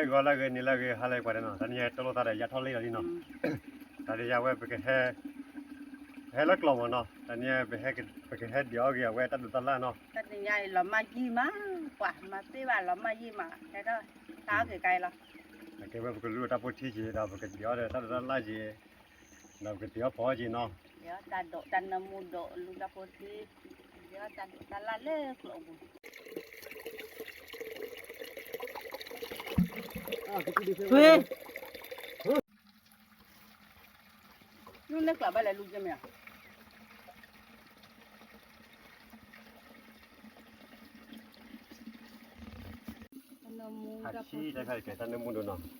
ဂီၤလၢအဂ့ၤ နံၤလၢအဂ့ၤ ဟါလၢအဂ့ၤ ပှၤတနီၤ တနံၤအံၤ တလိၣ်သးဒီး ယါထီၣ်လံလီၤလံနီၤ, တၢ်တယါဝဲ ပကဟဲလၢကျိာ်မးနီၤ, တနံၤအံၤ ပဟဲ ပကဟဲဒံးအီၣ်က့ၤအဝဲတၢ်ဒိးတၢ်လၣ်နီၤ, တနံၤအံၤ လီၤမၢ်ယံာ်မး, ပှၤမၤသ့ဘၣ် လီၤမၢ်ယံာ်မး ဟဲထီၣ် တၢ်အီၣ်က့ၤကါအံၤလီၤ, အကဲဝဲ ပကလူၤတၢ်ဖိထံက့ၤဒီး ပကဒံးအီၣ်ဒီးတၢ်ဒိးတၢ်လၣ်က့ၤ, ဒီးပကတ့အီၣ်ဖီအီၣ်က့ၤနီၤ, တၢ်ဒိးတၢ်နၢမူဒိး လူၤတၢ်ဖိထံ, ဒံးအီၣ်တၢ်ဒိးတၢ်လၣ်လၢကျိာ်ပူၤ နုၢ်လၢကျးဘၣ်လဲၤလူၤက့ၤမ့ၢ်ဧါ, တၢ်နၢမူ တၢ်ဖိထံ တၢ်နၢမူဒိးနီၤ,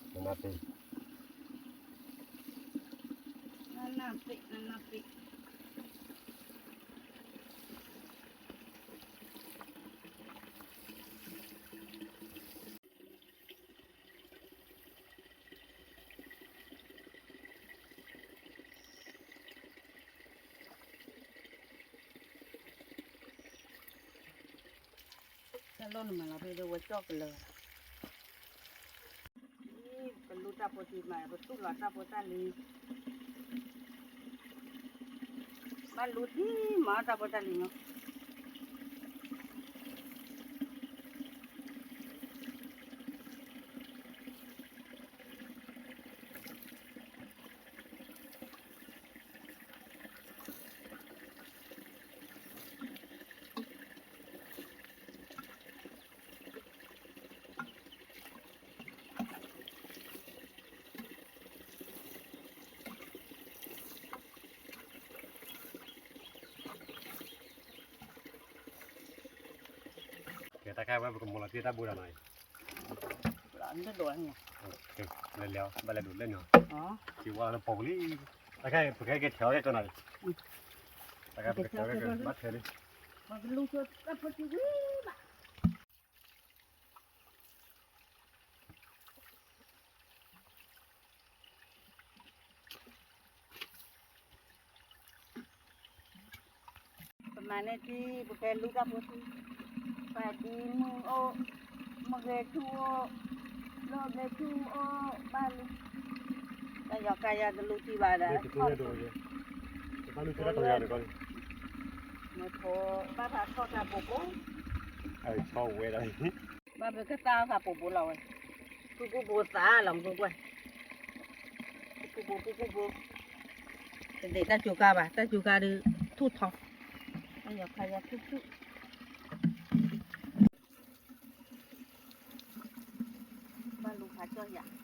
နနၢ်ပ့ၤ, နနၢ်ပ့ၤ နနၢ်ပ့ၤ တၢ်လီၢ်န့ၣ်မၤလီၤဖဲဒီးဝဲကၠီၣ်ကလၢာ်, ပလူၤတၢ်ဖိထံမး ပသူၣ်လီၤတၢ်ဖိတၢ်လံၤ, ဘၣ်လူၤထံမးတၢ်ဖိတၢ်လံၤမး ကဲ တၢ်ခါဝဲ ပကမၤလီၤတံၢ်တၢ်ဘိဒၣ်နီၤအံၤ, လဲၤလဲၤ ဘၣ်လဲၤဒိးလဲၣ်နီၤ, က့ၤဝါလၢပိာ်လံ, တၢ်ခါ ပကဟဲက့ၤထၢအီၤကဲကနီၤအံၤ, တၢ်ခါ ပကထၢအီၤကဲကနီၤ ဘၣ်ထၢလံ, ပကလူၤဆိတၢ်ဖိထံဝံၤဘၣ် ပမၤန့ၢ်ထံ ပကဲလူၤတၢ်ဖိထံ, ပှၤဒ်မုၢ်အိၣ်, မုၢ်ဂဲၤထူအိၣ်, လီၢ်ဘျဲၣ်ထူအိၣ်, ဘၣ်လူၤ, တၢ်ယီၤကါယၤတလူၤထံဘၣ်ဒီး, ဘၣ်လူၤထံတၢ်တီၤယၤန့ၣ်ကီး, မ့ၢ်ထိဘၣ်ဖးထီၣ်တၢ်ပိာ်ပိာ်, ဆီဝဲဒၣ် ဘၣ်ပကသၣ်သးပိာ်ပိာ်လီၤဝဲ, ဖုပူဖိသးလီၤမုၢ်ကွၢ်, ဖုပူဖိဖုပူဖိ, တဒဲးတၢ်ကၠိကါဘၣ်, တၢ်ကၠိကါဒီး ထူၣ်ထီ, တၢ်ယီၤခါယၤထူၣ်ထူၣ်, ဘၣ်လူၤခါကၠီယၤ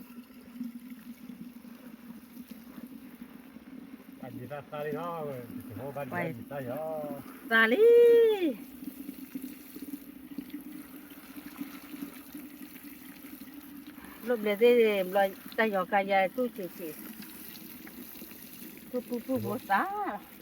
သးလံ, လီၢ်ဘျဲၣ်သ့ၣ် ဘျီတၢ်ယီၤကါယၤတူၢ်ဆံးဆံး, ထူၣ်ထူၣ်ထူၣ်ဖိသး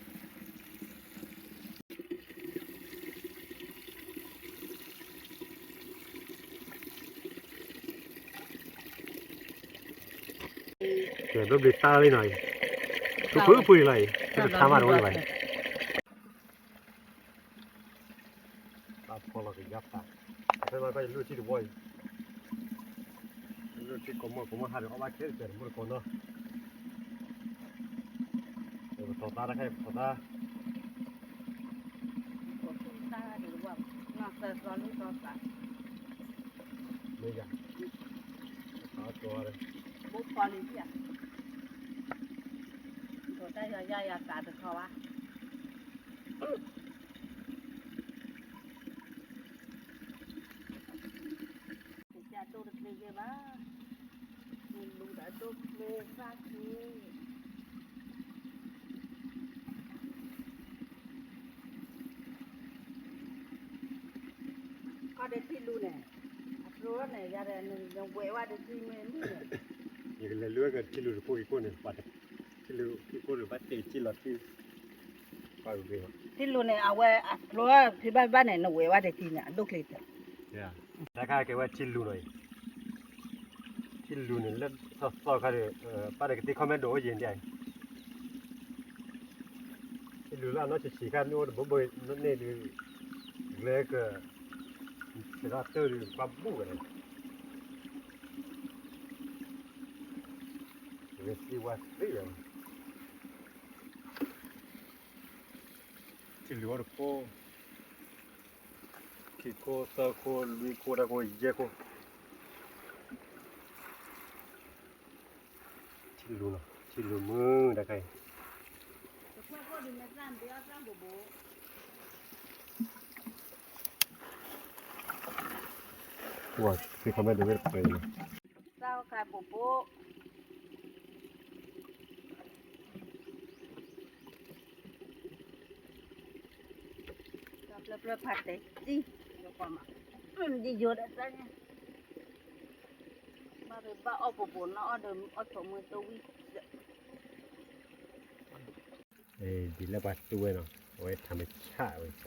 ကဲ ဘျီဘျီတၢ်လံနီၤအံၤ, ထူၣ်ဖုဖုလီၤအံၤ, တၢ်တခါမးတအိၣ်လၢၤဘၣ်အံၤ, တၢ်ဖီလီၤကယါသး, ဖဲမ့ၢ်ကီၢ်ယလူၤထံတဘီအံၤ, လူၤထံကိးမီၢ်ကိးမီၢ်ဟးဒီးအီၣ်ဘၣ်ခဲလၢာ်တမူတကိးနီၤ, ပထီၣ်သါတခါ ပထီၣ်သါ မ့ၢ်ယၤ, ဘိဖီလံၤယၤ, ဒိးတၢ်ယီၤယၤယၤသးတခီဘၣ်, တကးဒိၣ်တကျ့က့ၤဘၣ်, မ့ၢ်လူၤဒီးဒိၣ်ကျ့သၣ်ကျ့ ခီဒီးထံလူၤန့ၣ်, အကျိန့ၣ် ယၤဒီးနဝဲဝဲဒီးထံမ့ၢ်မ့ၢ်န့ၣ်, ယကလဲၤလူၤဝဲကထံလူၤတဖိက့ၤကိၣ်န့ၣ်, ထံလူၤက့ၤကိၣ်န့ၣ် ဘၣ်တဲာ်က့ၤလီၤထံ, ထံလူၤန့ၣ် အဝဲအကျိဖံးဘၣ်ဘၣ်န့ၣ် နဝဲဝဲဒီးထံန့ၣ် အဒိၣ်ကျ့တၢ်, တၢ်ခါကဲဝဲထံလူၤနီၤအံၤ, ထံလူၤန့ၣ် လၢသီသီခါဒီး ပၢ်ဒီးကသ့ခီမ့ၢ်ဒိးအိၣ်ယဲၢ်ဒ်အံၤ ထံလူၤလၢအနီၢ်ဆံးဆံးခါမ့ၢ်အိၣ်တဘိဘိန့ၣ်ဒုး, လဲၤက, သရၣ်တၢၢ်ဒုး ပှၤဘူၣ်ဝဲလဲၣ်, စံဝါသ့ၣ်ယၤ, ထံလုၢ်အိၣ်တခိၣ်, ခံခိၣ် သၢခိၣ် လွံၢ်ခိၣ် တၢ်ခိၣ် ယဲၢ်ခိၣ်, ထံလုၢ်လီၤ ထံလုၢ်မုၢ်တခါအံၤ, ပှၤသ့ၣ်ခီမ့ၢ်ဒိးဝဲတပှဲၤလီၤ. သၣ်ခါဘိးဘိး, တၢ်ဖျၢၣ်ဖျၢၣ်ဖးတဲာ်တံၢ်, ယကွၢ်မး, ဒ်ယိၤဒီးတၢ်ညါ, ဘၣ်ဘၣ်အီၣ်ဘိးဘိးနီၢ်အီၣ်ဒီးအီၣ်ဆိးမုၢ်တဝံၣ် ဒ်လၢပှၤတူၢ်ဝဲနီၤ, အဝဲထးမ့ၢ်ဆၣ်ဝဲ ဒၣ်တၢ်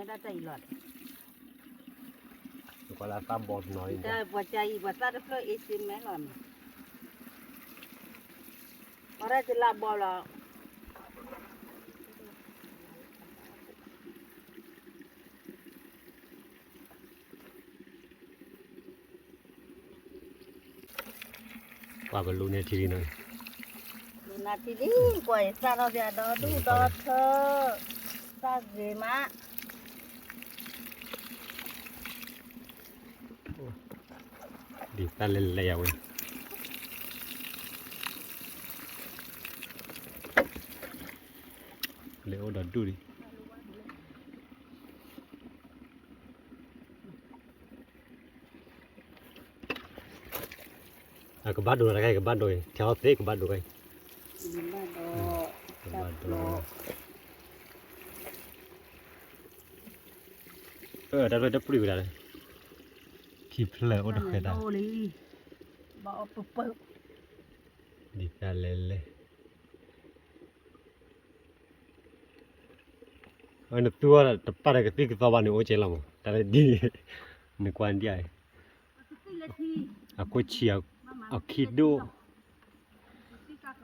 အံၤလီၤ, ပှၤလၢသၣ်ဘီတနီၤအံၤ, ပှၤကါအံၤ ပှၤသၣ်တဖျၢၣ်အ့စ့မဲလီၤန့ၣ်, ပှၤတၢ်တလၢဘီလီၤ. ပှၤပလူန့ၢ်ထံလံနီၤ, လူနၤထံလံ, ကွၢ်ယသၣ်ထီၣ်ပျးဒီဒူၣ်ဒီထၢ, သၣ်ဂ့ၤမး, ဒ်သၣ်လဲၤလဲၤယၤဝဲ, လဲၤအိၣ်ဒီဒူၣ်လံ. အကဘၣ်ဒိးတခါအံၤ ကဘၣ်ဒိးအံၤ ထဲအီၣ်သ့ကဘၣ်ဒိးအံၤ, ကဘၣ်ဒိး, တၢ်ဖျၢၣ်တပျုၢ်ဝဲဒၣ်လၢ, ခံဖျၢၣ်အိၣ်တဃဲၤတၢ်, ဒ်သၣ်လဲၤလဲၤ နသူဝဲတပာ်ဒီးကသံၣ်ကသီဘၣ်န့ၣ် အိၣ်ကဲလီၤမး တၢ်လၢဒ်န့ၣ်, နကွၢ်ဒ်အံၤ, အခိၣ်ဆံး, အခံဒိၣ်,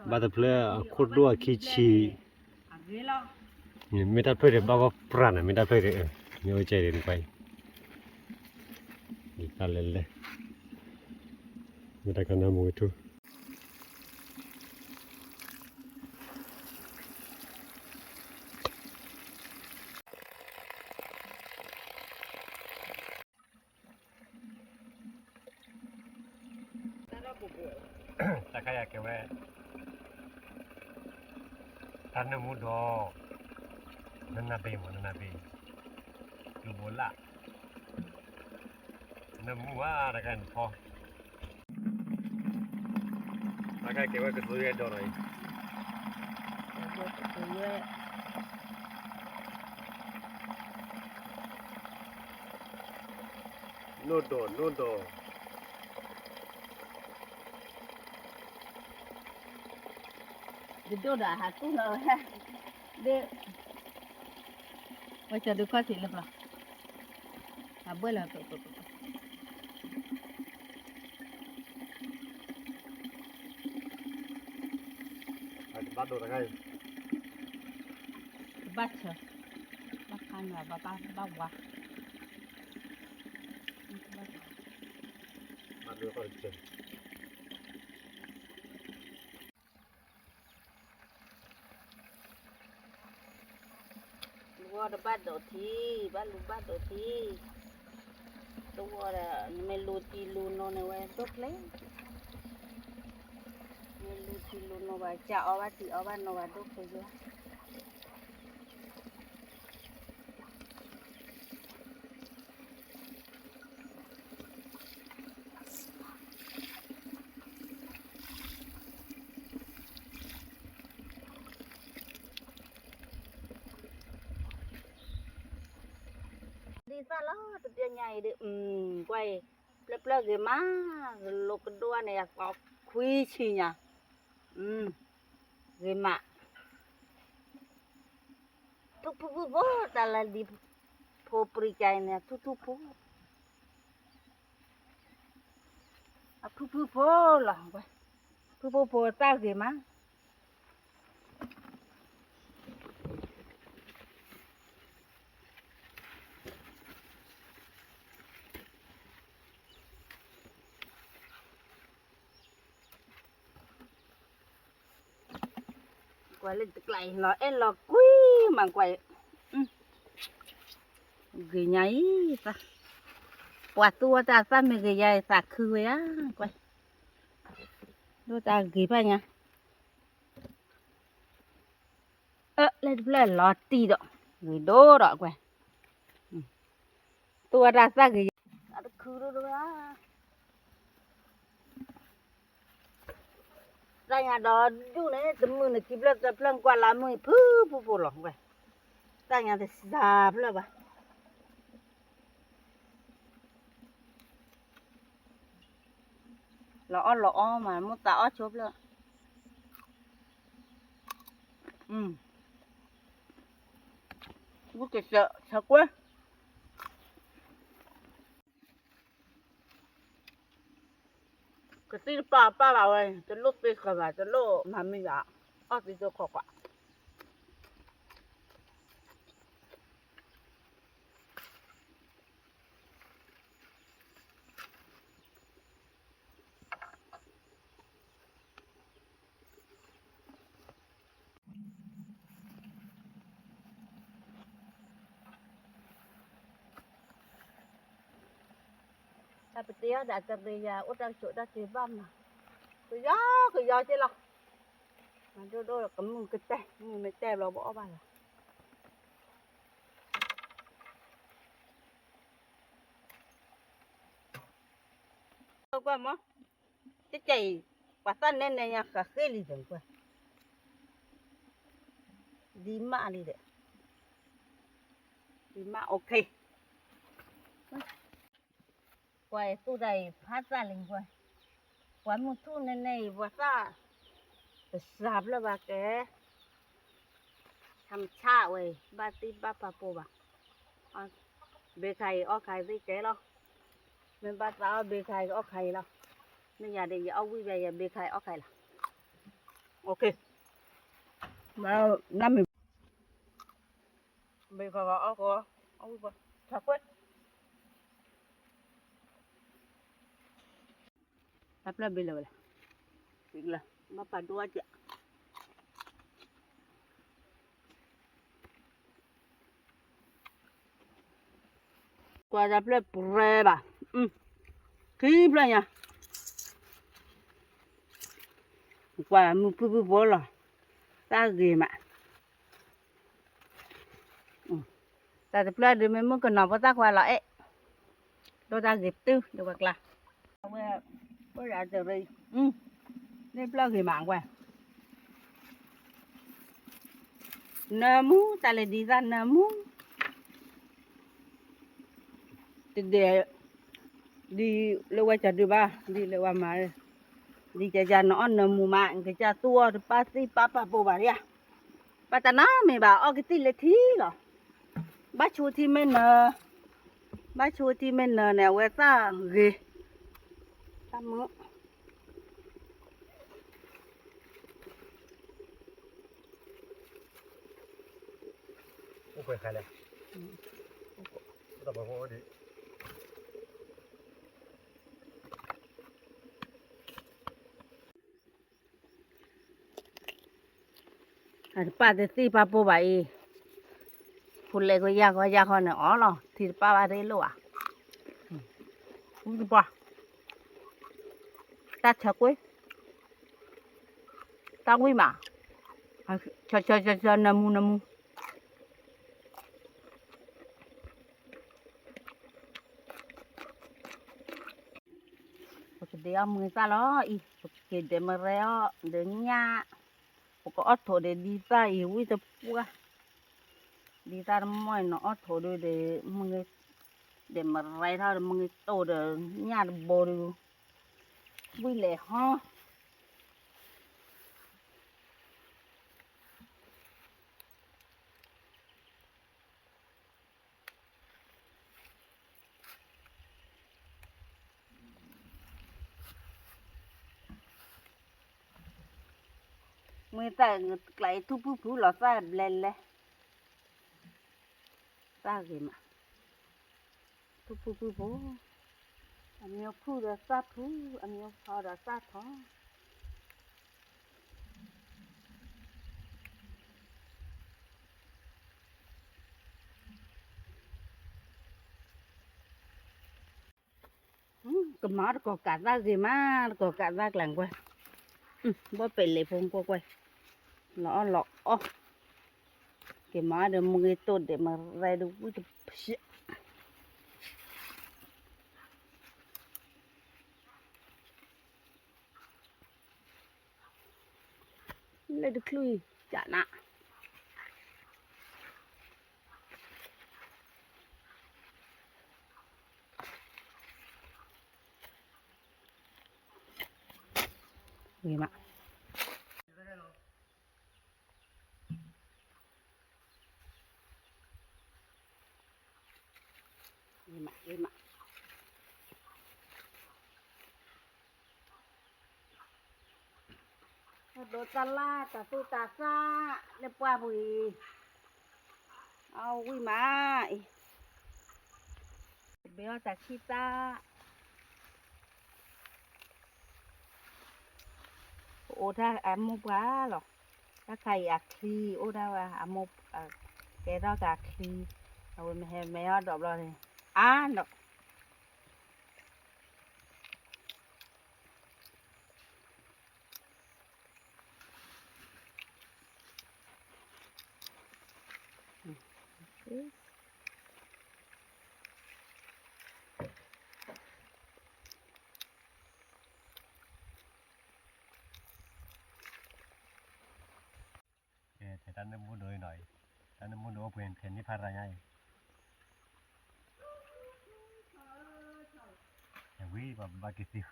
ဘၣ်တဖျၢၣ်အခိၣ်ဒိၣ်အခံဆံး, မ့ၢ်တၢ်ဖျၢၣ်ဒီးဘၣ်ဂီၢ်ပြၢ်နၤ မ့ၢ်တၢ်ဖျၢၣ်ဒီး, မ့ၢ်အိၣ်ကဲဒီးနကွၢ်အံၤ, ဒ်သၣ်လဲၤလဲၤ, မ့ၢ်တၢ်ခါနၢမူဝဲထူ တၢ်ခါယၤကဲဝဲ, တၢ်နၢမူဒီး, နနၢ်ဘ့ၣ်မး နနၢ်ဘ့ၣ်, လူၤဘိးလၣ်, နၢမူဧါ တၢ်ခါနဖီ တၢ်ခါကဲဝဲကတိၤယဲၢ်ဒီးလီၤအံၤ, ကတိၤယဲၢ် နိၣ်ဒီး နိၣ်ဒီး, ဒဒိၣ်ဒီးဟးကူၣ်လီၤဝဲ, ဒ်, ဝဲကၠီဒုးခီၣ်ထံးလၢပျီ, အဘှဲၣ်လီၤ အကဘၣ်ဒိးတခါအံၤ, ကဘၣ်ဆၢ, ဘၣ်ခါန့ၣ်ဘၣ်ဘၣ်ဝါ, ဘၣ်ဒိးတခါတဆၢ. လူၤဝဲဒီးဘၣ်ဒိးထံ, ဘၣ်လူၤဘၣ်ဒိးထံ, တဝီဒီး နမ့ၢ်လူၤထံလူၤနိန့ၣ်ဝဲဒိၣ်ချ့, မ့ၢ်လူၤထံလူၤနိဘၣ် ကၢ်အီၣ်ဘၣ်ထံအီၣ်ဘၣ်နိဘၣ်ဒိၣ်ချ့ယါ. ဒ်သၣ်လီၤ တဘျီညါအံၤဒီး ကွၢ်အံၤ ပျၢၢ်ပျၢၢ်ဂ့ၤမး, လိကဒိၣ်န့ၣ် အသီခွံဆံညါ, ဂ့ၤမး, ထူၣ်ဖုၣ်ဖုၣ်ဖိ တၢ်လၢဒ် ဖိပြံကါအံၤန့ၣ် ထူၣ်ထူၣ်ဖိ အဖုၣ်ဖုၣ်ဖိလီၤ, ဖုၣ်ဖုၣ်ဖိသၣ်ဂ့ၤမး, လၢတကျါအံၤလီၤအဲၣ်လီၤကွံမးကွၢ်, ဂ့ၤညါအံၤ, ပှၤသူဝဲတၢ်သၣ်မ့ၢ်ဂ့ၤယါအံၤသးခုဝဲဧါကွၢ်, ဒိၣ်တၢ်ဂ့ၤဖၣ်ညါ, အၢ လၢတဖျၢၣ်လီၤတံၢ်ဒီး, ဂ့ၤဒိၣ်ဒီးကွၢ်, သူဝဲတၢ်သၣ်ဂ့ၤယါ, တၢ်တခုဒိၣ်ဒိၣ်ဧါ သၣ်ညါဒီးဒူၣ်န့ၣ် တမုၢ်နခံဖျၢၣ်သၢဖျၢၣ်ကွၢ်လၢမုၢ်ဖုဖုဖိလီၤဝဲ, သၣ်ညါတစှၤဖျၢၣ်ဘၣ်, လီၤအီၣ်လီၤအီမး မိၢ်သးအီၣ်ဆိဖျၢၣ်, ဝူကစၢၢ်ဆၢကွဲ ကသံၣ်တပာ်ပာ်ဘၣ်ဝဲ တလိၣ်သ့ဃာ်ဘၣ် တလိၣ်မၤမံဘၣ်, အီၣ်သံသိခိးကွၢ် တၢ်ပတ့အီၣ်ဒၣ်တရံးယၤ အိၣ်တၢ်ကဆိးတၢ်စ့ဘၣ်မး, ကယီကယီက့လီၤ, မၤဒိၣ်ဒိၣ်ကမုၢ်ကတဲာ် မုၢ်မ့ၢ်တဲာ်ဘျီ ပအီၣ်ဘၣ်လီၤ. ကွၢ်မး, ကကဲအံၤ, ပှၤသၣ်နဲနဲညါဃးဃ့လံဒီးကွၢ်, ဒ်မးလံဒီး, ဒ်မး OK, ကွၢ်အံၤသူၣ်တၢ်အံၤဖးသၣ်လံကွၢ်, ပှၤမုၢ်ထူၣ်နဲနဲအံၤ ပှၤသၣ် တစှၤဖျၢၣ်ဘၣ်ကဲ ထမဆၣ်ဝဲအံၤ ဘၣ်သံၣ်ဘၣ်ပာ်ပိာ်ဘၣ်, ဘ့ခါအံၤအီၣ်ခါအံၤသ့ၣ်ကဲလီၤ, မ့ၢ်ဘၣ်သးအီၣ်ဘ့ခါအံၤအီၣ်ခါအံၤလီၤ, မ့ၢ်ယၤဒီးယအီၣ်ဝံၣ်ဘၣ်ယဘ့ခါအံၤအီၣ်ခါအံၤလီၤ, OK, နမ့ၢ် ဘ့ခါအီၣ်ခါ, အီၣ်ဝံၣ်ဘၣ်, ဆၢကွဲ တၢ်ပျၢၢ်ဘ့လၢာ်ဝဲလဲၣ်, ဘၣ်ပာ်ဒိၣ်အါကဲး, ကွၢ်တၢ်ပျၢၢ်ပှဲၤဘၣ်, ခံဖျၢၣ်ညါ, ကွၢ်မုၢ်ဖုၣ်ဖုၣ်ဖိလီၤ, တၢ်ဂ့ၤမး တၢ်တဖျၢၣ်ဒုးမ့ၢ်မုၣ်ကနီၤဖိသၣ်ခွါလီၤအဲၣ်, ဒိၣ်တၢ်ဂ့ၤတုၤဒိၣ်ပှၤကျါ, အဝဲ, အိၣ်ယၤတရံး, န့ၣ်ဖျၢၣ်ဂ့ၤမးကွၢ်, နၢမူ တၢ်လဲၤဒံးသၣ်နၢမူ တဒဲး ဒ်လၢဝဲကဒုဘၣ် ဒ်လၢဝဲမၤ, ဒ်ကကနအီၣ်နၢမူမး ကစၢ်သူအီၣ်တပၣ်သံၣ်ပၣ်ပာ်ပိာ်ဘၣ်ယါ, ဘၣ်တၢ်နီတမံၤဘၣ် အီၣ်ကသံၣ်လၢထံလီၤ, ဘၣ်ဆိထံမ့ၢ်နၢ, ဘၣ်ဆိထံမ့ၢ်နၢန့ၣ် အဝဲသၣ်ဂ့ၤ, သၣ်မုာ် အိၣ်ခွဲးခါလဲၣ်, အိၣ်တၢ်ပှၤဖိအိၣ်ဒံး, အတပာ်တသံၣ်ပာ်ပိာ်ဘၣ်အံၤ, ဖိလဲၤကယၢ်ဃီယၢ်ဃီန့ၣ် အီၣ်လီၤ ထံတပာ်ဘၣ်တလိၣ်ဘၣ်, ဝံၣ်တပှၢ်, တၢ်ဆၢကွံာ်, တၢ်ဝံၣ်မး, ဆၢဆၢဆၢဆၢ နၢမူနၢမူ ပကဒဲးအီၣ်မုၢ်သၣ်လီၤအံၤ ပကက့ၤဒဲးမရဲအီၣ်ဒီးညၣ်, ပကအီၣ်ထိးဒီးဒ်သၣ်အံၤဝံၣ်တပှၢ်, ဒ်သၣ်တမီၢ်အံၤ နအီၣ်ထိးဒီး ဒဲးမရဲထီၣ်ဒီး မ့ၢ်တိၢ်ဒီးညၣ်တဘိဒီး ဝံၣ်လဲၤဟီ မ့ၢ်သၣ်ကျါအံၤ ထူၣ်ဖုၣ်ဖုၣ်လီၤ သၣ်ဘျဲလဲၣ်, သၣ်ဂ့ၤမး, ထူၣ်ဖုၣ်ဖုၣ်ဖိ, အမ့ၢ်ဖုၣ်ဒီးသၣ်ဖုၣ်, အမ့ၢ်ထီဒီးသၣ်ထီ အ ကမၤအီၣ်တကိးကးသၣ်ဂ့ၤမး, တကိးကးသၣ်ကျၢၤကွဲ, ဘီၣ်ပဲာ်လဲၤဖိကွဲကွဲ, လီၤအီၣ်လီၤအီၣ်, က့ၤမၤဒီးမ့ၢ်ဂ့ၤတိၢ်ဒဲးမၤရဲဒုးဝံၣ်တဖျၢၣ် လၢတချုးကနၣ် ဝံၤမး ဝံၤမး ဝံၤမး ဒိးတၢ်လၢ်တၢ်သူၣ်တၢ်သၣ်လၢပှၢ်ပူၤအံၤ, အဝံၤမးအံၤ, ဘဲအီၣ်တၢ်ဆံၣ်သၣ်, ပအိၣ်တၢ်အမိၢ်ပှၢ်လီၤ, တၢ်ခါအံၤအချံအိၣ်ဒၣ်ဝဲ, အမိၢ်ကဲထီၣ်က့ၤအချံ, အဝဲမ့ၢ်ဟဲမ့ၢ်အီၣ်ဒိးဘျီန့ၣ်, အါဒီး ထဲတၢ်နၢမူဒိၣ်အံၤနီၤ, တၢ်နၢမူဒိၣ်အိၣ်ပှဲၤထဲန့ၣ် ဖးရၤညါအံၤ, ဝံၤပှၤဘၣ်က့ၤသံဃၢမ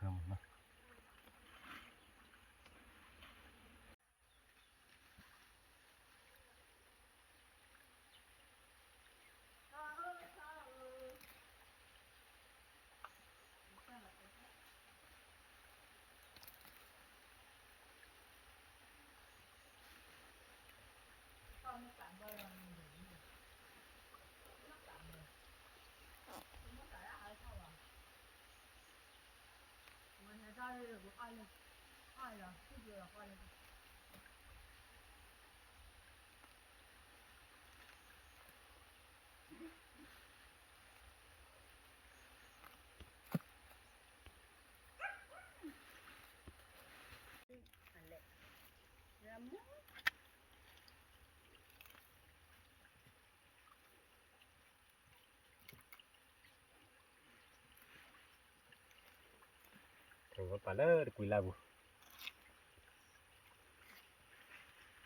းနီၤ. ပာ်လၢတကွံလၢပူၤ,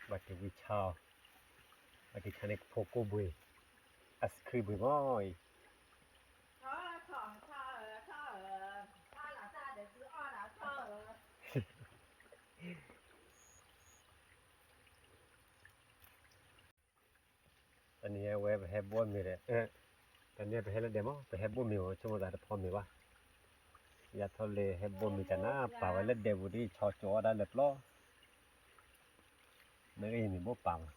ဘၣ်က့ၤဝံဆါအီၤ, ဘၣ်က့ၤဆါန့ၣ်ဖိကိၢ်ဘှံး, ice cream ဘှံးမီၢ်အံၤ, တနံၤအံၤဝဲ ပဟဲဘိၣ်မ့ၤဒီး, တနံၤအံၤပဟဲလၢဒဲးမီၢ်, ပဟဲဘိၣ်မ့ၤအီၤ ဆိကမိၣ်သးတဖီမ့ၤဘၣ်, ယၤထီၣ်လၢဟဲဘိၣ်မ့ၤတၢ်နၤ ပာ်ဝဲလၢဒဲးပူၤဒ်ဆီကၠိအီၣ်ဒၣ်လၢပျီ, နကယမ့ၢ်ဘိၣ်ပာ်မး,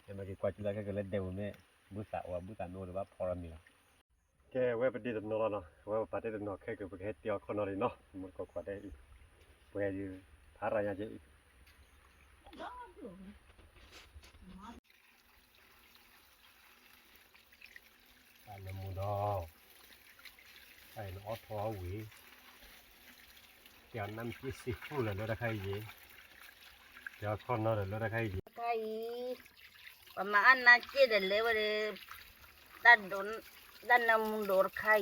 ယမ့ၢ်က့ၤကွၢ်ကၠူလၢခဲကလၢဒဲးပူၤမ့ၢ်, ဘုသးအိၣ်ဘုသးမ့ၢ်အိၣ်ဒီးဘၣ်ဖီထီၣ်မ့ၤလီၤ. ကဲဝဲပဒ့တနီၤလီၤနီၤ, ဝဲပပာ်တ့ၢ်တနီၤခဲကပကဟဲတ့အီၤခီနီၤလံနီၤ, မ့ၢ်တကိးကွၢ်ဒဲးအံၤ, ပှဲၤဒုး, ဖးရၤညါက့ၤအံၤ, တၢ်နၢမူဒီး, တၢ်အံၤနအီၣ်ထီၣ်အီၣ်ဝံၤ, ကဲအီၤနၢ်မ့ၢ်က့ၢ်စ့ၢ်ကူၣ်လၢလၢတခါအံၤယ့ၢ်, ကဲအီၤခီနီၤဒီးလၢတခါအံၤယ့ၢ်, တခါအံၤ, ပမၤအါနါက့ၢ်ဒီးလဲၤဝဲဒီး, တၢ်နၢမူဒီးတခါ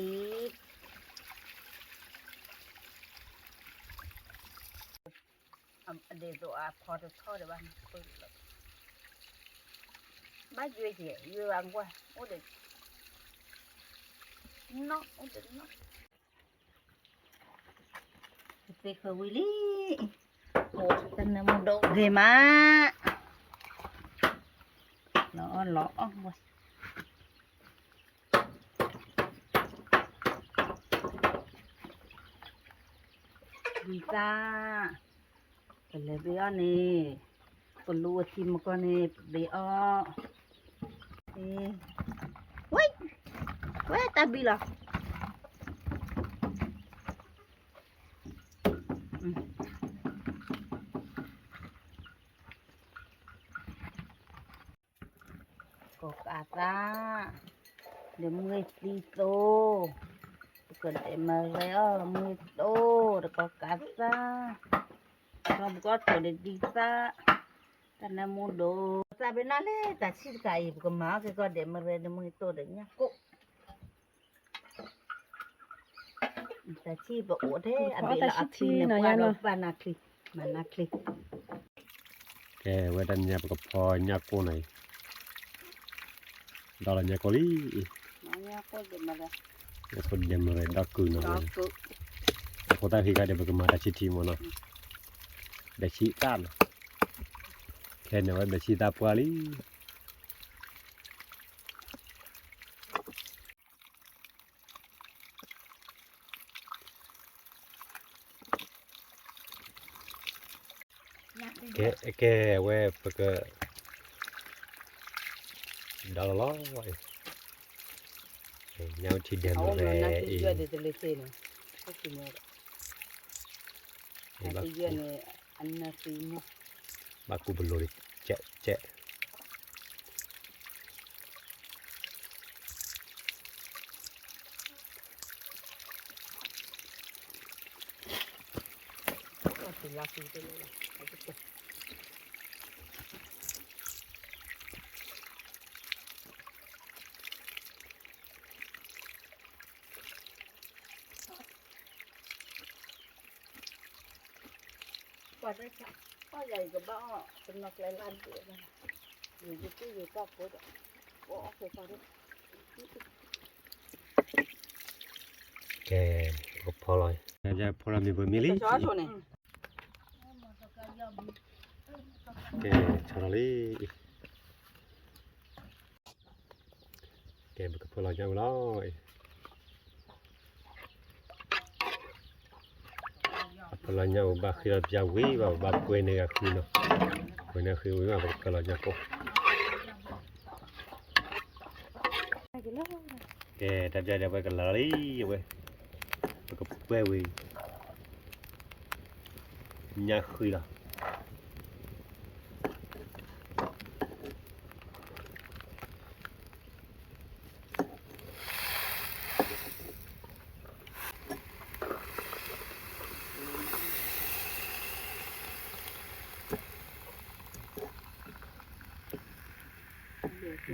အံၤ ဒ်သိးအဖီတထီၣ်ဒီးဘၣ်, ဘၣ်ယွၤက့ၤ ယွၤအကွၢ်, အိၣ်ဒီး, နီၢ်, အိၣ်ဒီးနီၢ်, သ့ဃၢၤဝံၤလံ, အိၣ်တၢ်နၢမူဒိၣ်ဂ့ၤမး, လီၤအီၣ်လီၤအီၣ်ဝဲ ဝံသး, ပလဲၤဘ့အီၣ်န့ၣ်, ပလူဝဲထံမကီၢ်န့ၣ် ပဘ့အီၣ်, ဝဲ, ဝဲတၢ်ဘံလီၤ. ကိးကးသး, ဒီးမုၢ်သံသိ, ကဒဲးမ့ၢ်ရဲအီၤ မုၢ်တိၢ်တကီကးသၣ်, ကီၢ်ပကီၢ်တိၢ်ဒ်ဒ်သၣ်, တၢ်နၢမူဒိၣ်, သၣ်ဖဲနၤလၢ တၢ်ဆံၣ်တကးအံၤ ပကမၤအီၣ်က့ၤကီၢ်ဒဲးမ့ၢ်ရဲ နမုၢ်တိၢ်ဒီးညၣ်ကိၣ် တၢ်ဆံၣ်ပအိၣ်ထဲအဘ့ၣ်လီၤအချံန့ၣ် ပှၢ်ဒီးပာ်နၤချံ, မၤနၤချံ. ကဲ ဝဲတၢ်ညါပကဖီညၣ်ကိၣ်နီၤအံၤ, ဒီးလီၤညၣ်ကိၣ်လံအံၤ, ညၣ်ကိၣ်ဒဲးမ့ၢ်ရဲဒီးကုၢ်နီၤ, အဖိသၣ်ဃံခါဒီး ပကမၤတၢ်ဆံၣ်ထံမ့ၢ်နီၤ, ဘဲးဆံၣ်သၣ်နီၤ, ခဲန့ၣ်ဝဲဘဲးဆံၣ်သၣ်ပှၢ်လံ. ကဲ ကဲ အဝဲပက ဒီးလီၤလီၤ, ညၣ်အူထံဒဲးမ့ၢ်ရဲ, ဘၣ်ကူပလိၤဒံးကဲးကဲး. ပှၤတၢ်ဆါ, ပှၤယၤအံၤကဘၣ်အီၣ် တနီၤကျဲလၢဒၣ်, ယကတံၢ်ယကီၢ်ဖိဒီး, ပအီၣ်ဖဲပှၤဒီး, ကဲ, ပကဖီလီၤ, ဖီလီၤမ့ၢ်ပမ့ၢ်လံ, ကဲ, ဆီလီၤလံ. ကဲ ပကဖီလီၤညၣ်အူလီၤ. အဖီလီၤညၣ်အူဘၣ်ဃ့လီၤပျၢ်ဝံၤဘၣ် ဘၣ်ကွဲန့ၢ်ဂၤဃံနီၤ, ကွဲန့ၢ်ဃံဝံၤဘၣ် ပကဖီလီၤညၣ်ကိၣ်. ကဲ တၢ်ပျၢ်ဒီး အဝဲကလၤလီၤလံ, အဝဲ ပကပှဲၤဝံၤ ညၣ်ဃံလီၤ.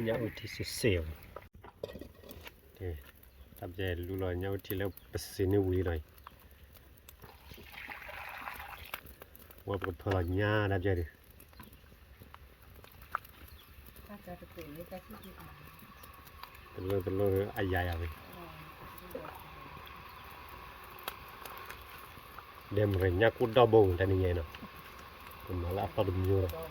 ညၣ်အူထံစ့ၢ်စ့ၢ်အီၤ, တၢ်ပျၢ်လူလီၤညၣ်အူထံလၢပစံးန့ၢ်ဝံၤလီၤအံၤ, ဝဲပကဖီလီၤညၣ်တၢ်ပျၢ်ဒုး တလိၣ်တလိၣ်အယၤယၤဝဲ, ဒဲမုၢ်ညၣ်ကိၣ်ဒီဘိတနံၤညါနီၤ, ကမၤလၢအသီတမံၤလီၤ.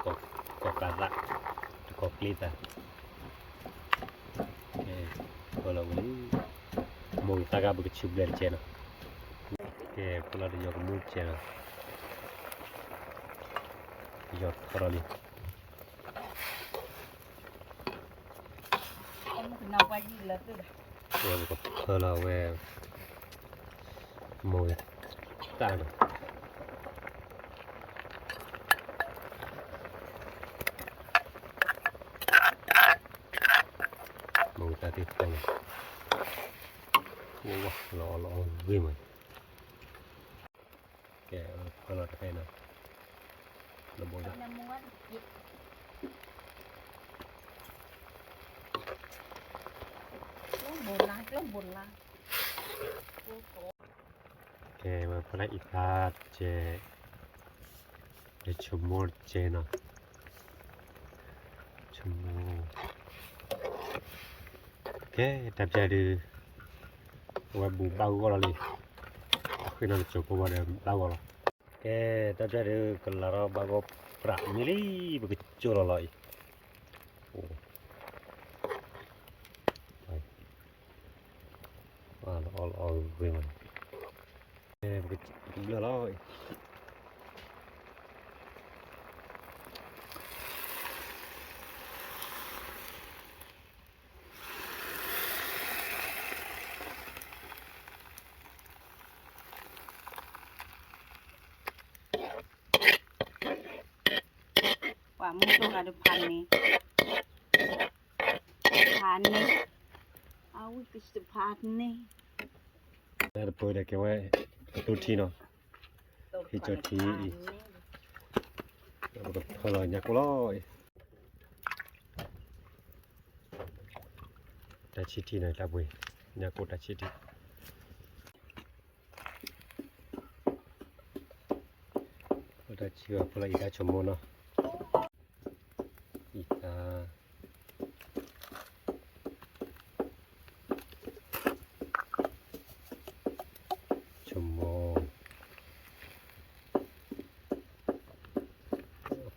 ကီၢ်ကးသး, တကီၢ်ကျ့သး, ကဲဖီလီၤဝံၤလံ, မိၢ်ဂ့ၤသၣ်ဂၤ ပကဆူးဘျဲၣ်တကဲနီၤ, ကဲဖီလီၤတယီၤကမူၣ်တကဲနီၤ, တယီၤထီထီၣ်လံ. ဝဲပကဖီလီၤဝဲ, မိၢ်ဂ့ၤသၣ်နီၤ, မိၢ်ဂ့ၤသၣ်သ့ၣ်ဖီလီၤ, လီၤအီၣ်လီၤအီၣ်ဂ့ၤမး. ကဲ, ဖီလီၤတဖဲနီၤ, လၢဘိဒၣ်, ကဲ, ဝဲဖီလၢအံၤဖျါတကဲ, ဒီးဆိကမိၣ်တကဲနီၤ, ဆိကမိၣ်, ကဲ, တၢ်ပျၢ်ဒုး, အဝဲဘူးဘၣ်ဂီၢ်လီၤလံ, အဃ့နီၤတစိၢ်ဖိဘၣ်ဒီးဘၣ်ဂီၢ်လီၤ. ကဲ, တၢ်ပျၢ်ဒုး ကလၤထီၣ်ဘၣ်ဂီၢ်ပြးမ့ၢ်လံ, ပကကၠိလီၤလီၤအံၤ, လီၤအီၣ်လီၤအီၣ်ဂ့ၤမး, ပကဘျၢလီၤအံၤ. ပှၤ မုၢ်တဂၤတဖၣ်န့ၣ်, တဖၣ်န့ၣ်, အဝဲကတဖၣ်န့ၣ်, တၢ်တပၢၢ်ဒီးကဲဝဲ ကသူထံနီၤ, ဟံးကၠီထံအံၤ, ပကဖၢလီၤညၣ်ကိၢ်လီၤအံၤ, တၢ်ဆံၣ်ထံန့ၣ် တၢ်ပှ့ၤ, ညၣ်ကိၢ်တၢ်ဆံၣ်ထံ တၢ်ဆံၣ်ဘၣ်ဖဲလၢအံၤတၢ်ဆိကမိၣ်နီၤ, အံၤတၢ် ဆိကမိၣ်,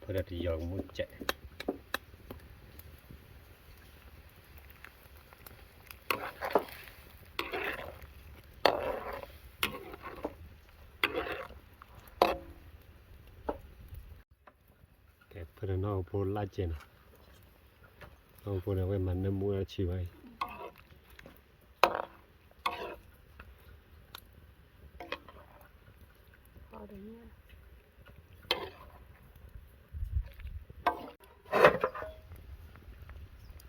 ဖဲဒီးတယီၤကမူၣ်စဲး ကဲ ဖဲဒီးနီၢ်ဟိဖိလၢ်ကဲနီၤ, နီၢ်ဟိဖိန့ၣ် အဝဲမၤနၢမူအဆံးဘၣ်အံၤ,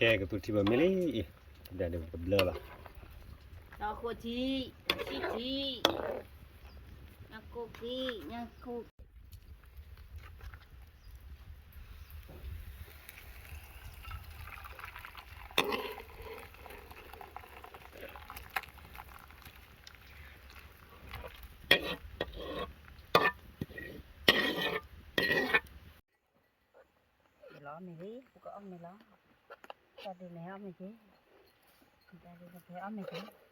ကဲ ကသူထံဘၣ်မ့ၢ်လံအံၤ, ဒ်န့ၣ်ပကဘျၢလီၤ, နီၢ်ဟိထံ, ဆံၣ်ထံ, ညၣ်ကိၢ်ကံ, ညၣ်ကိၢ် လီၤမ့ၢ်ဂ့ၤ ပကအီၣ်မ့ၤလီၤ, တၢ်ဒ်န့ၣ်အီၣ်မ့ၢ်က့ၤ, တၢ်ဒ်န့ၣ်ဖဲအီၣ်မ့ၢ်က့ၤ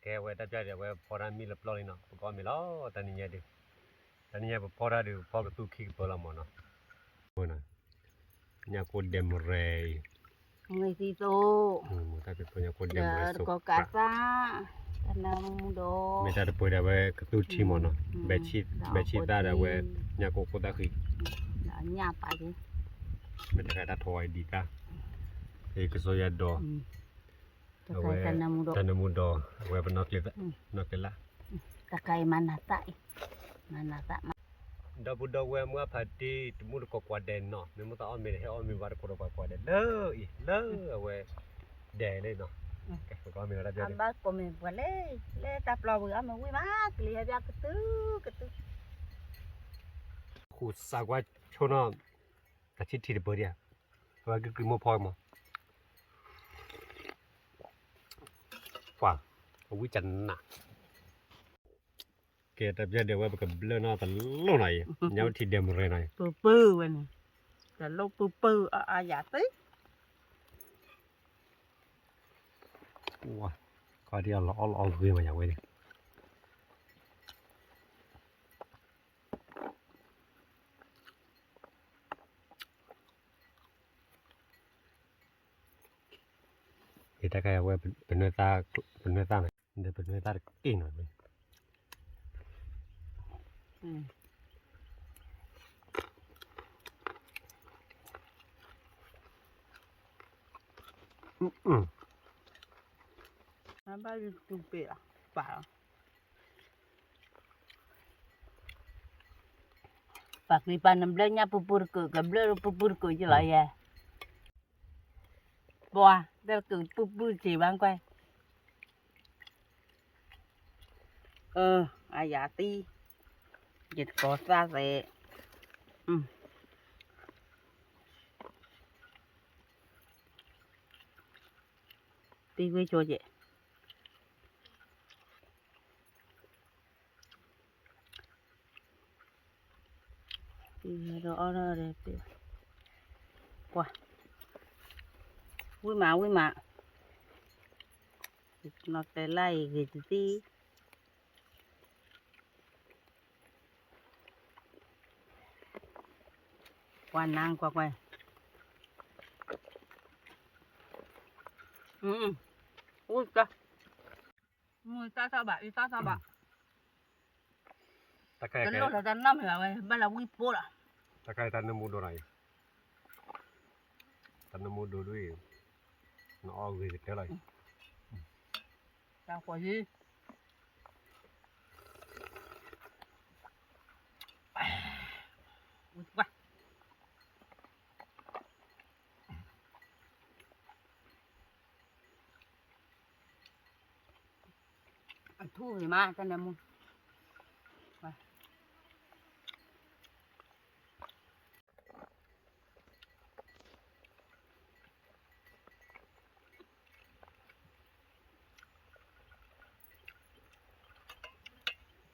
ကဲဝဲတၢ်ပျၢ်ဒံး အဝဲဖီတၢ်မံလၢပျီလံနီၤ, ပကအီၣ်မ့ၤလီၤ တနံၤညါဒုး, တနံၤညါပဖီတၢ်ဒုး ပဖီကသူခံကပၢလီၤမးနီၤ, ညၣ်ကိၢ်ဒဲမရဲအံၤ, မ့ၢ်သံသိ, တကိးကးသၣ်, တၢ်နၢမူဒီး, မ့ၢ်တၢ်တပၢၢ်ဒံး အဝဲကသူထံမးနီၤ, ဘဲဆံၣ်သၣ်ဒီးအဝဲ ညၣ်ကိၢ်ခိၣ်သၣ်ဃံ, ညၣ်ပာ်က့ၤ, မ့ၢ်တခါတၢ်ထီၣ်ဝဲဒံးတၢ်, ကစီၤယၤဒီး အဝဲ တၢ်နၢမူဒီး အဝဲပနီၣ်ကျဲၤလၢ်, နီၣ်ကျဲၤလၢ်, တၢ်ခါအံၤမၤနၤသၣ်အံၤ, မၤနၤသၣ်မး, ဒီပုၢ်ဒီဝဲၢ်မုၢ်အဖးတံၢ် တမူတကိးကွၢ်ဒဲးနီၤ, မ့ၢ်မုၢ်သးအီၣ်မ့ၤဒီး ဟဲအီၣ်မ့ၤဘၣ်တကိးဒီးပှၤကွၢ်ဒဲးလၢအံၤ လၢအဝဲ ဒဲးလံနီၤ, ကဲပကအီၣ်မ့ၤလီၤတၢ်ပျၢ်ဒံး, အဘၣ်ကိးမ့ၢ်ပှၤလဲၣ်, လၢတၢ်ပျီပူၤအီၣ်မ့ၤဝံၣ်မး ကလံၤဟဲပၠၣ်ကတုၤကတုၤ ဃုစးကွၢ်ဆိနီၤ, တၢ်ဆံၣ်ထံတပၢၢ်ဒံးဧါ, အဝဲက့ၤက့ၤမိၢ်ဖီမး, ပှၤ အဝံၣ်ကနး, ကဲတၢ်ပျၢ်ဒံးဝဲ ပကဘျၢနီၤတလိၣ်နီၤအံၤ, ညၣ်အိၣ်ထံဒဲမရဲနီၤအံၤ, ပူၤပူၤဝဲန့ၣ်, တလိၣ်ပူၤပူၤအါအါယၤသ့ ကွၢ်ဒ်အလီၤအီၣ်လီၤအီၣ်ဂ့ၤမးယၤဝဲန့ၣ်, ယတၢ်ခါအဝဲ ပနွဲၢ်သၣ်, ပနွဲၢ်သၣ်န့ၣ်, ဒီးပနွဲၢ်သၣ်တက့ၢ်နီၤ, ဘၣ်ယူၤတူၢ်ပ့ၤလီၤ, ပာ်လီၤ, ပာ်ကံပာ်နဘျၢညၣ်ပူၤပူၤတကုာ် ကဘျၢပူၤပူၤတကုာ်ယလီၤယဲ, ပှၤ တကုာ်ပူၤပူၤတက့ၢ်ဘၣ်ကွၢ်, အါယၤသံ, ယတကိးသၣ်သဲး, သံကွံာ်ဆိကဲး ဒီးအီၣ်ဒီး ပှၤ ဝံၣ်မး ဝံၣ်မး နီၢ်တဲလၢအံၤဂ့ၤတသံ ပှၤနါကွၢ်ကွၢ် အူၣ် မုၢ်တၢ်ထီၣ်ဘၣ် အံၤတၢ်ထီၣ်ဘၣ် တၢ်ခါအံၤ တလိၣ်လၢတၢ်နီၢ်မ့ၢ်ဘၣ်ဝဲ ဘၣ်လၢဝံၣ်ပိလီၤ တၢ်ခါအံၤတၢ်နၢမူဒိၣ်နီၤအံၤ တၢ်နၢမူဒိၣ်ဒ်အံၤ နအီၣ်ဂ့ၤကတၢၢ်လီၤအံၤ တၢ်ဃီၤယံၤ အ ဟူးန့ၣ်မး တၢ်နၢမူ ပှ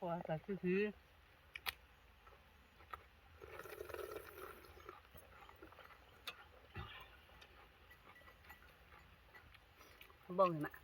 ၤသးဆူၣ်ဆူၣ် ဘီၣ်ဂ့ၤမး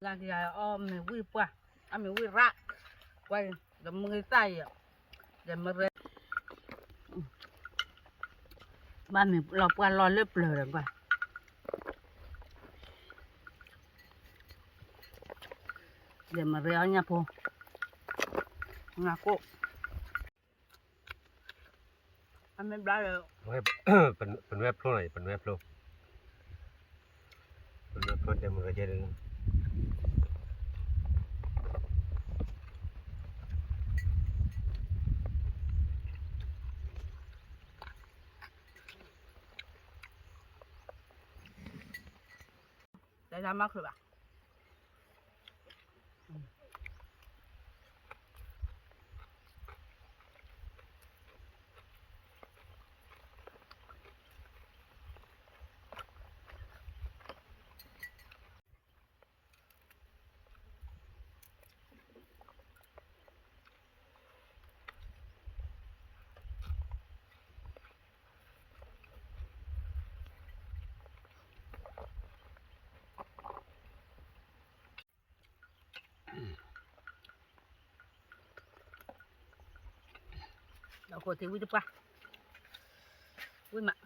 ဂၤကယၤအီၣ်မ့ၤဝံၣ်ပှၢ် အီၣ်မ့ၤဝံၣ်ရၣ် ကွၢ် ဒီးမုၢ်ဂ့ၤသၣ်အံၤ ဒီးမ့ၢ်ရဲ ဘၣ်မ့ၤလီၤပှၢ်လီၤလၢပျၢၤဒီးကွၢ် ဒီးမ့ၢ်ရဲအီၣ်ညၣ်ဖိ ငါကိၣ် အမ့ၢ်ဘျါဒီး ပနွဲၢ်ဖျိနီၤ ပနွဲၢ်ဖျိ ပနွဲၢ်ဖျိတဲမုၢ်ဂဲၤကဲဒီး တၢ်မၤချုးဘၣ် ဒီးဃိထံဝံၣ်တပှၢ် ဝံၣ်မး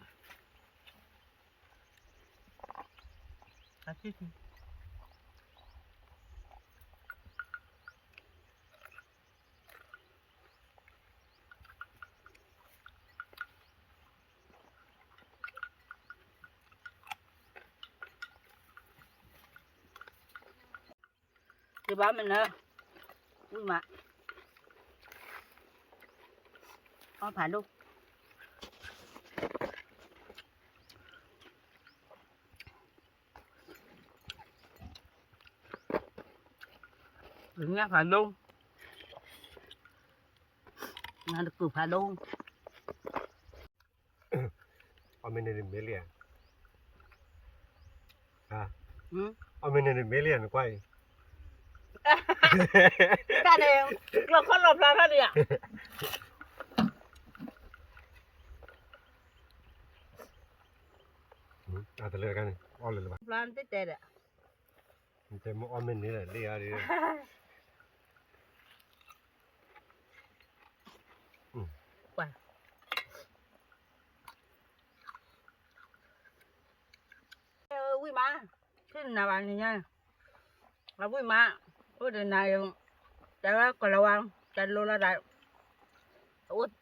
အဆံဆံ ယဘၣ်မနုၤ ဝံၣ်မး အီၣ်ဖးဒိၣ် ညၣ်ဖးဒိၣ် နတကုာ်ဖးဒိၣ် အီၣ်မ့ၢ်န့ၣ်တမ့ၢ်လံဧါ, အီၣ်မ့ၢ်န့ၣ်တမ့ၢ်လံဧါ နကွၢ်အံၤ, တၢ်န့ၣ် ကျီၢ်ခီၣ်လီၤဖျါထီၣ်န့ၣ်ဧါ, အတလၢတခါန့ၣ် အီၣ်လၢလၢၤဘၣ်, ဖျါတဲတဲဒီး တဲမ့ၢ်အီၣ်မ့ၢ်န့ၣ်လံဧါဒီး ဝံၣ်မး, ထံၣ်နၤဘၣ်နညါ, အဝံၣ်မး, အိၣ်ဒီးနၤ, တဲဝဲကီၤလၤဝါ, တဲလိလီၤဒၣ်, အိၣ်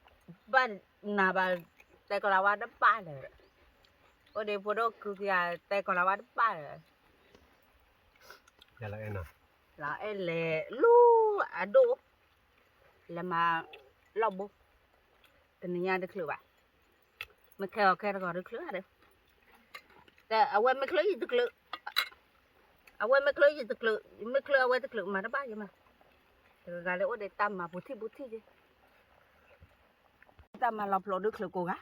ဘၣ်နၤဘၣ်, တဲကီၤလၤဝါတဘၣ်လၢၤ, အိၣ်ဒီးဖိဒိၣ်ခုကယၤ တဲကီၤလၤဝါတဘၣ်လၢၤ, လီၤအဲၣ်လဲၤလူၤအဒိၣ် လဲၤမၤလီၢ်ဘိ, တနံၤညါတချုးဘၣ်, မ့ၢ်ခဲအီၤခဲတဂီၤတချုးဘၣ်ဒီး, အဝဲမ့ၢ်ချုးယတချုး, အဝဲမ့ၢ်ချုးယတချုး, မ့ၢ်ချုးအဝဲတချုးမၤတဘၣ်ယမး, တဂၤလၢအိၣ်ဒီးတၢ်မၤပူၤထံၣ်ပူၤထံၣ်က့, တၢ်မၤလီၤဖျိဒုးချုးကိးဂၤ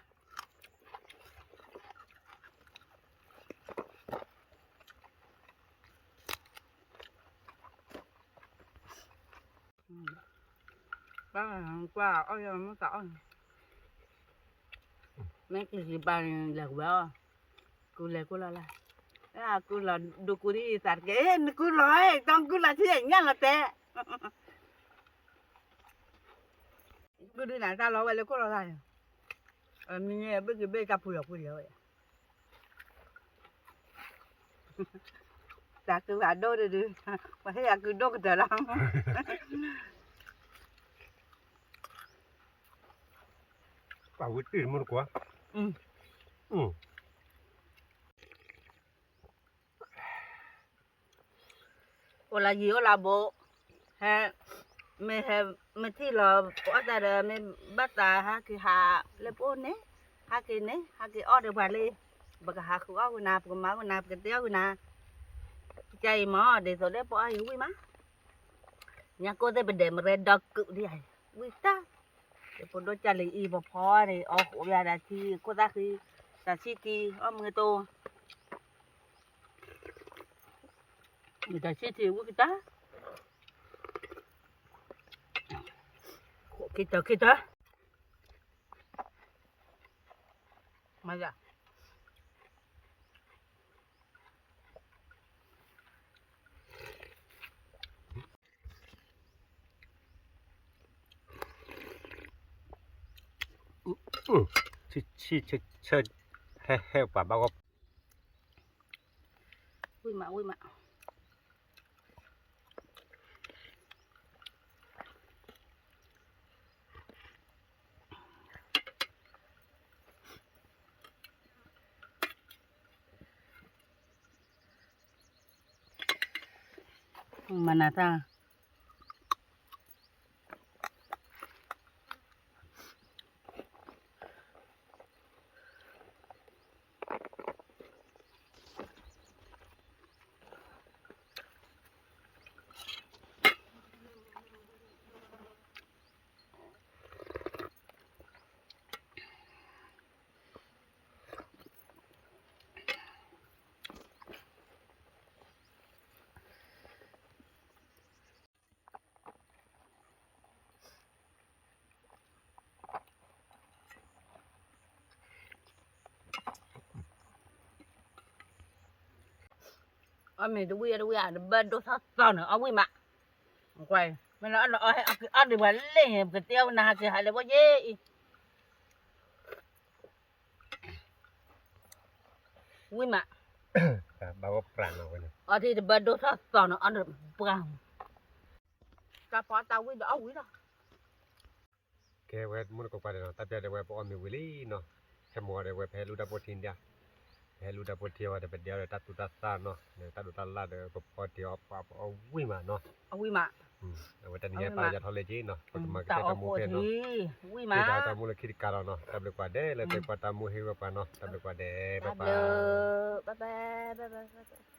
ပၢ်ကွၢ်အီၣ်ယၤ မ့ၢ်သးအီၣ်န့ၣ်, မ့ၢ်ကလံၤဘၣ်န့ၣ် လဲၤကဝဲအီၣ်, ကလဲၤကိၣ်လၢ်လၢ်, အကူလီၤဒိကူဒ်သးတက့ၢ်, နကူလီၤ, တၢ်ကူလီၤထံၣ်ညၣ်လီၤတဲာ်, ကူဒ်နၤတၢ်လီၤဝဲလၢခိၣ်လီၤသးန့ၣ်, မ့ၢ်ဘ့ၣ်ကဘ့ၣ်တၢ်ပူၤလီၤပူၤလီၤဝဲ, တၢ်ကူအဒိၣ်ဒုးဒုး, ပှၤဟ့ၣ်အကူဒိၣ်ကတၢၢ်လီၤ. ပှၤဝံတံၢ်တမူတကိး, အိၣ်လၢယံၤအိၣ်လၢဘိ, ဟဲ, မ့ၢ်ဟဲ, မ့ၢ်ထံၣ်လီၤပအီၣ်တၢ်ဒီး မ့ၢ်ဘၣ်သးဟဲက့ၤဟးလၢပအိၣ်န့ၣ်, ဟဲက့ၤန့ၣ် ဟဲက့ၤအီၣ်ဒီးပှၤလံ, ပကဟးဃုအီၣ်ဝံၤနၤ ပကမၤဝံၤနၤ ပကတဲအီၣ်ဝံၤနၤ, ကဲအံၤမ့ၢ် ဒ်သိးလၢပအီၣ်အံၤဝံၣ်မး, ညါကိၢ်သ့ၣ်ပဒဲးမရဲဒီကုာ်ဒ်အံၤ, ဝံၣ်တၢ်, ယဖိဒိၣ်ကၢ်လံအံၤ ပဖီန့ၣ် အီၣ်ဃိးဘၣ်ဒၣ်ထံ ခိၣ်သၣ်ဃံ, တၢ်ဆံၣ်ထံ အီၣ်မ့ၢ်တိ မ့ၢ်တၢ်ဆံၣ်ထံဝံၣ်ကတၢၢ်, ခိၣ်ခံတၢၢ်ခံတၢၢ်, မၤယၤ ဆံၣ်ဆံၣ်ဆၢဆၢ ဟဲဟဲပှၤဘၣ်ဂီၢ်, ဝံၣ်မး ဝံၣ်မး မၤနၤတၢ် အီၣ်မ့ၤတဝံၣ်တဝံၣ် တဘၣ်ဒိၣ်ထီၣ်သီန့ၣ် အီၣ်ဝံၣ်မး, မ့ၢ်လၢအီၣ်ဒံးပှၤလၢန့ၣ် ပကတဲအီၣ်နၤဟးက့ၤဟးလၢပှၤယဲအံၤ, ဝံၣ်မး, အီၣ်ထံၣ်တဘၣ်ဒိၣ်ထီၣ်သီန့ၣ် အီၣ်ဒံးပှၤ, တၢ်ဖီတၢ်ဝံၣ်ဒီးအီၣ်ဝံၣ်လီၤ. ကဲဝဲမုၢ်တကိးပှၤဒီးနီၤ တၢ်ပျၢ်ဒီးဝဲပအီၣ်မ့ၤဝံၤလံနီၤ, ဟဲမၤဒီးဝဲဖဲလူၢ်တၢ်ဖိထံန့ၣ်, ဖဲလူၢ်တၢ်ဖိထံဝဲဒီး ပဒဲအီၤဒီးတၢ်သူတၢ်သၣ်နီၤ, တၢ်ဒိးတၢ်လၣ်ဒီး ပဖီတ့ၢ်အီၣ်ပှၤပအီၣ်ဝံၣ်မးနီၤ, အဝံၣ်မး, အဝဲတနံၤညါပာ်လၢယၤထီၣ်လၢက့နီၤ ပကမၤကတၢၢ်တၢ်မူဖဲနီၤ, က့တၢ်တၢ်မူလၢခံတကးလီၤနီၤ, တၢ်ဘျုးကွၢ်ဒဲးလၢသုကွၢ်တၢ်မူဟ့ၣ်ဝဲပှၤနီၤ, တၢ်ဘျုးကွၢ်ဒဲး bye bye, bye bye.